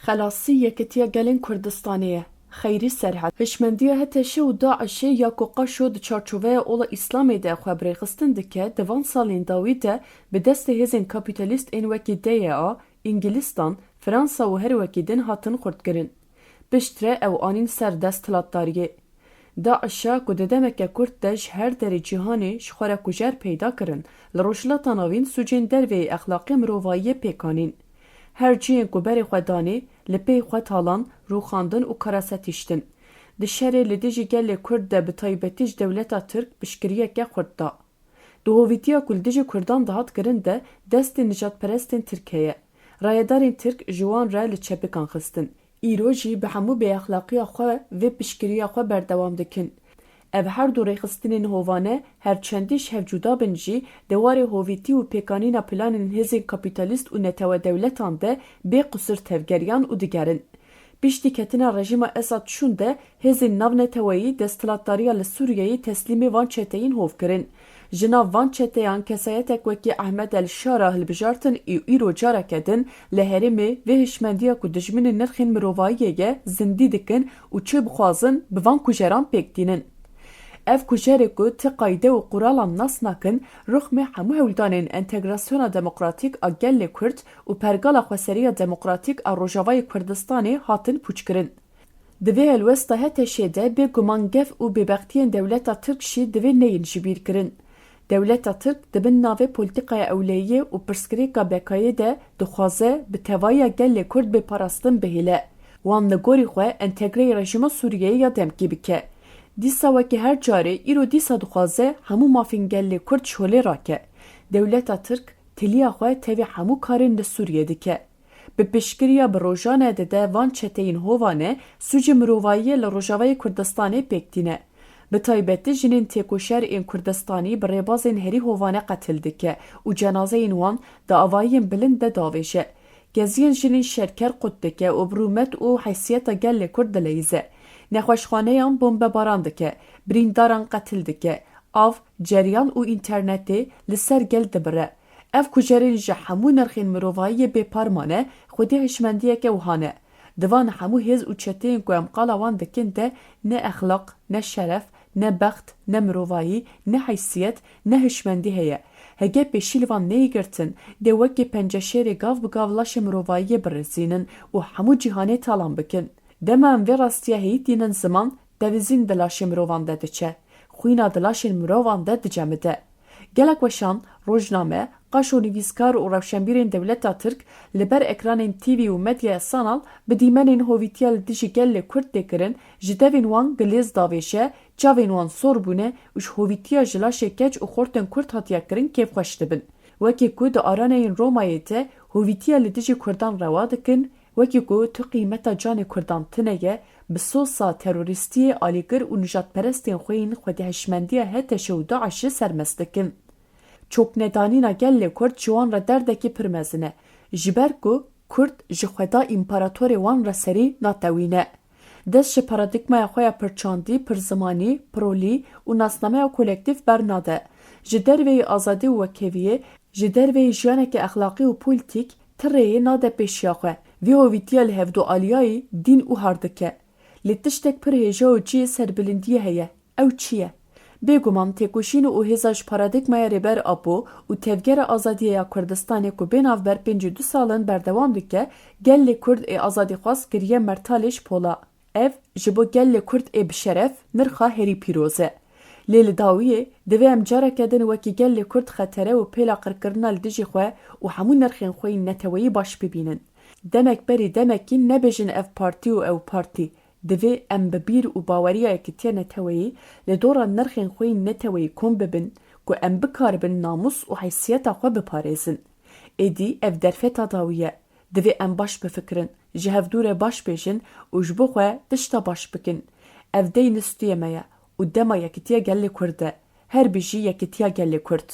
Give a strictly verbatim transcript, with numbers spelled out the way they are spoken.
Xelasî Yekitiya Gelên Kurdistanê ye. Xeyrî Serhed. Hişmendiya H T Ş û DAIŞê ya ku qaşo di çarçoveya ola Îslamê de xwe bi rêxistin dike, di van salên dawî de bi destê hêzên kapîtalîst ên wekî D Y A, Îngilîstan, Fransa û her wekî din hatin xurtkirin. Piştre ew anîn ser desthilatdariyê. DAIŞa ku di demeke kurt de ji her derê cîhanê ji xwe re kujer peyda kirin, li Rojhilata Navîn sûcên derveyî exlaqê mirovayiyê pêk anîn. Her cihên ku berê xwe danê, li pey xwe talan, rûxandin û karasetî ştin. Di şerê li dijî gelê Kurd de bi taybetî ji dewleta Tirk piştgiriyeke xurt da. Di hovîtiya ku li dijî Kurdan dihat kirin de destê nijadperestên Tirk heye. Rayedarên Tirk ji wan re li çepikan xistin. Îro jî bi hemû bêexlaqiya xwe vê piştgiriya xwe berdewam dikin. Ev her du rêxistinên hovane her çendî ji hev cuda bin jî, di warê hovîtî û pêkanîna planên hêzên kapîtalîst û netewedewletan de bê qusir tevgeriyan û digerin. Piştî ketina rejîma Esad şûn de, hêzên navneteweyî desthilatdariya li Sûriyeyê teslîmê van çeteyên hov kirin. Ji nav van çeteyan kesayetek wekî Ehmed El Şara hilbijartin û îro careke din li herêmê vê hişmendiya ku dijminê nirxên mirovayiyê ye zindî dikin û çi bixwazin bi van kujeran pêk tînin. Ev kujerê ku ti qayde û quralan nas nakin, rixmê hemû hewldanên entegrasyona demokratîk a gelê Kurd û pergala xweseriya demokratîk a Rojavayê Kurdistanê hatin pûçkirin. Di vê helwesta H T Şê de bêguman gef û bêbextiyên dewleta Tirk jî divê neyên ji bîr kirin. Dewleta Tirk di bin navê polîtîkaya ewleyiyê û pirsgirêka bekayê de dixwaze bi tevahiya gelê Kurd bê parastin bihêle. Wan li gorî xwe entegreyê rejîma Sûriyeyê ya demkî bike. Dîsa wekî her carê îro dîsa dixwaze hemû mafên gelê Kurd ji holê rake. Dewleta Tirk tiliya xwe tevî hemû karên li Sûriyê dike. Bi piştgiriya bi rojane dide van çeteyên hovane sûcê mirovayiyê li Rojavayê Kurdistanê pêk tîne. Bi taybetî jinên têkoşer ên Kurdistanî bi rêbazên herî hovane qetil dike û cenazeyên wan di avahiyên bilind de davêje. Keziyên jinên şerker qut dike û bi rûmet û heysiyeta gelê Kurd dileyîze. Nexweşxaneyan bombebaran dike, birîndaran qetil dike, av, ceryan û înternetê li ser gel dibire. Ev kujerên ji hemû nirxên mirovayiyê bêpar mane, xwedî hişmendiyeke wiha ne. Di van hemû hêz û çeteyên ku em qala wan dikin de ne exlaq, ne şeref, ne bext, ne mirovayî, ne heysiyet, ne hişmendî heye. Hege pêşî li van neyê girtin, dê wekî penceşêrê gav bi gav laşê mirovayiyê birizînin û hemû cîhanê talan bikin. Dema em vê rastiya heyî tînin ziman, tevizîn di laşê mirovan de diçe. Xwîna di laşên mirovan de dicemide. Gelek weşan, rojname, qaşo nivîskar û rewşenbîrên dewleta Tirk li ber ekranên T V û medyaya sanal bi dîmenên hovîtiya li dijî gelê Kurd tê kirin, ji devên wan gilêz davêje, çavên wan sor bûne û ji hovîtiya ji laşê keç û xortên Kurd hatiye kirin kêfxweş dibin. Wekî ku di araneyên Romayê de hovîtiya li dijî Kurdan rewa dikin, wekî ku tu qîmeta canê Kurdan tune ye, bi sosa terorîstiyê alîgir û nijadperestên xwe yên xwedî hişmendiya H T Ş û DAIŞê sermest dikin. Çoknedanîna gelê Kurd ji wan re derdekî pir mezin e. Ji ber ku Kurd ji xweda împaratorê wan re serî natewîne. Dest ji paradîgmaya xwe ya pirçandî, pirzimanî, pirolî û nasnameya kolektîf bernade. Ji derveyî azadî û wekheviyê, ji derveyî jiyaneke exlaqî û polîtîk, ti rêyê nade pêşiya xwe. Vî hovîtiya li hevdualiyayî dîn û har dike. Lê tiştek pir hêja û cihê serbilindiyê heye. Ew çi ye? Bêguman têkoşîn û hêza ji paradîgmaya Rêber Apo û Tevgera Azadiyê ya Kurdistanê ku bê navber pêncî du sal in berdewam dike, gelê Kurd ê azadîxwaz kiriye mertalê ji pola. Ev, ji bo gelê Kurd ê bi şeref, nirxa herî pîroz e. Lê li dawiyê, divê em careke din wekî gelê Kurd xetere û pêla qirkirina li dijî xwe û hemû nirxên xwe yên neteweyî baş bibînin. Demek berî demekî nebêjin ev partî û ew partî. Divê em bi bîr û baweriya yekitiya neteweyî li dora nirxên xwe yên neteweyî kom bibin ku em bikaribin namûs û heysiyeta xwe biparêzin. Êdî ev derfeta dawî ye. Divê em baş bifikirin, ji hevdû re baş bêjin û ji bo xwe tişta baş bikin. Ev dey nistûyê me ye û dema yekitiya gelê Kurd e. Her bijî yekitiya gelê Kurd!